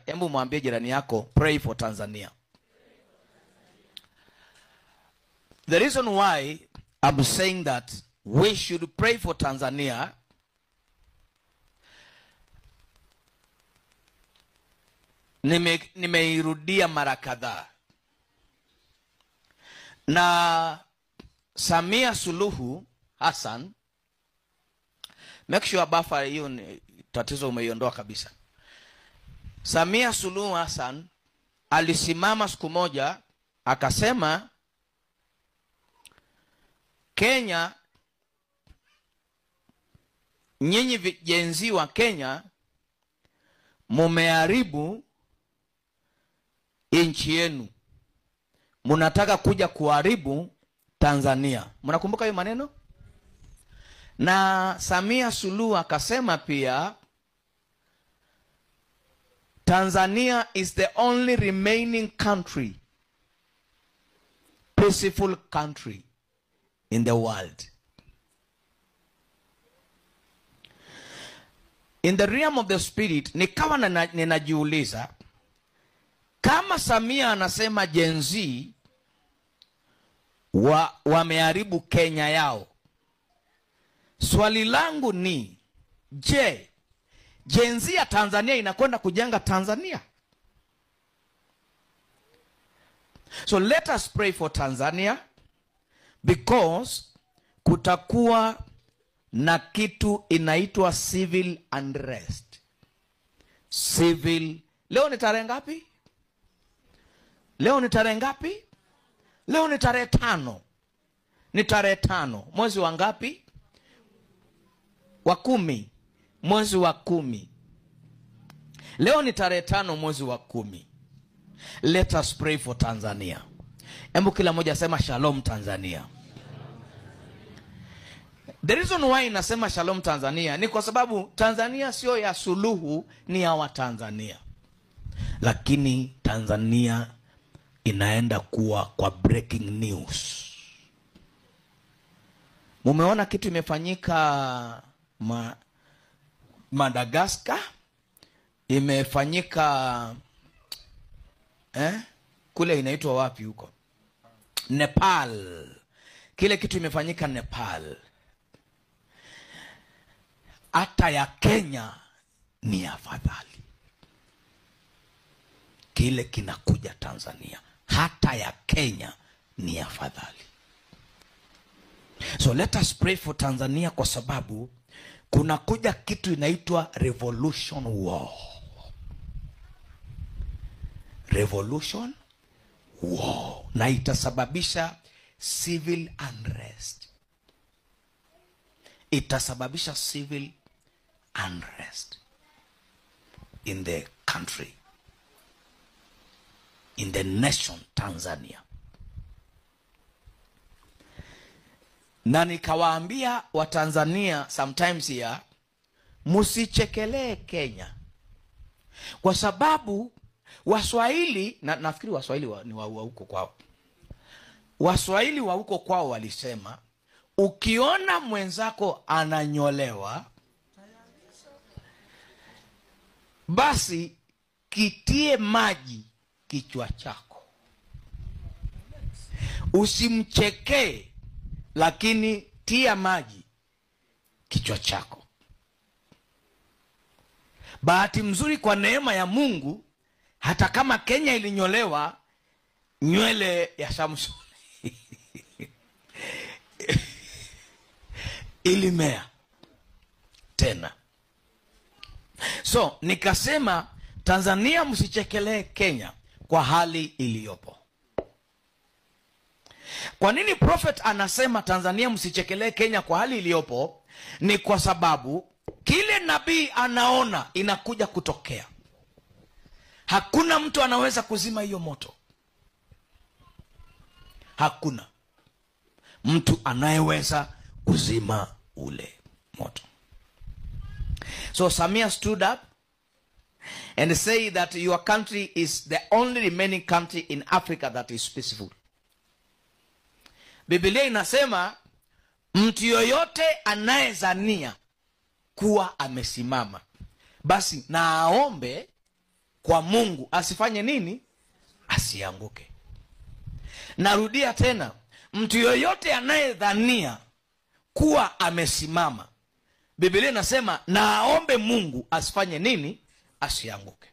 Hebu mwambie jirani yako, pray for Tanzania. The reason why I'm saying that we should pray for Tanzania, nimeirudia mara kadhaa. Na Samia Suluhu Hassan, make sure buffer hiyo tatizo umeiondoa kabisa. Samia Suluhu Hassan alisimama siku moja akasema, Kenya, nyinyi vijenzi wa Kenya mumeharibu nchi yenu, munataka kuja kuharibu Tanzania. Mnakumbuka hiyo maneno? Na Samia Suluhu akasema pia, Tanzania is the only remaining country, peaceful country in the world. In the realm of the spirit, nikawa ninajiuliza, kama Samia anasema Gen Z wameharibu Kenya yao, swali langu ni, je, Gen Z ya Tanzania inakwenda kujenga Tanzania? So let us pray for Tanzania, because kutakuwa na kitu inaitwa civil unrest. Civil. Leo ni tarehe ngapi? Leo ni tarehe ngapi? Leo ni tarehe 5. Ni tarehe 5. Mwezi wa ngapi? Wa 10. Mwezi wa 10. Leo ni tarehe 5 mwezi wa 10. Let us pray for Tanzania. Hebu kila mmoja sema shalom Tanzania. The reason why nasema shalom Tanzania ni kwa sababu Tanzania sio ya Suluhu, ni ya wa Tanzania. Lakini Tanzania inaenda kuwa kwa breaking news. Mumeona kitu imefanyika Madagascar, imefanyika kule inaitwa wapi huko? Nepal. Kile kitu imefanyika Nepal. Hata ya Kenya ni afadhali. Kile kinakuja Tanzania, hata ya Kenya ni afadhali. So let us pray for Tanzania, kwa sababu kuna kuja kitu inaitwa revolution war. Revolution war. Na itasababisha civil unrest. Itasababisha civil unrest in the country, in the nation Tanzania. Na nikawaambia wa Tanzania sometimes here, musichekelee Kenya, kwa sababu Waswahili, na nafikiri Waswahili ni wa huko kwao. Waswahili wa huko kwao walisema, ukiona mwenzako ananyolewa, basi kitie maji kichwa chako. Usimchekee, lakini tia maji kichwa chako. Bahati mzuri kwa neema ya Mungu, hata kama Kenya ilinyolewa, nywele ya Samson ilimea tena. So nikasema Tanzania msichekelee Kenya kwa hali iliyopo. Kwa nini prophet anasema Tanzania msichekelee Kenya kwa hali iliyopo? Ni kwa sababu kile nabii anaona inakuja kutokea. Hakuna mtu anaweza kuzima hiyo moto. Hakuna mtu anayeweza kuzima ule moto. So Samia stood up and say that your country is the only remaining country in Africa that is peaceful. Biblia inasema mtu yoyote anayezania kuwa amesimama, basi na aombe kwa Mungu asifanye nini? Asianguke. Narudia tena, mtu yoyote anayedhania kuwa amesimama, Biblia inasema na aombe Mungu asifanye nini? Asianguke.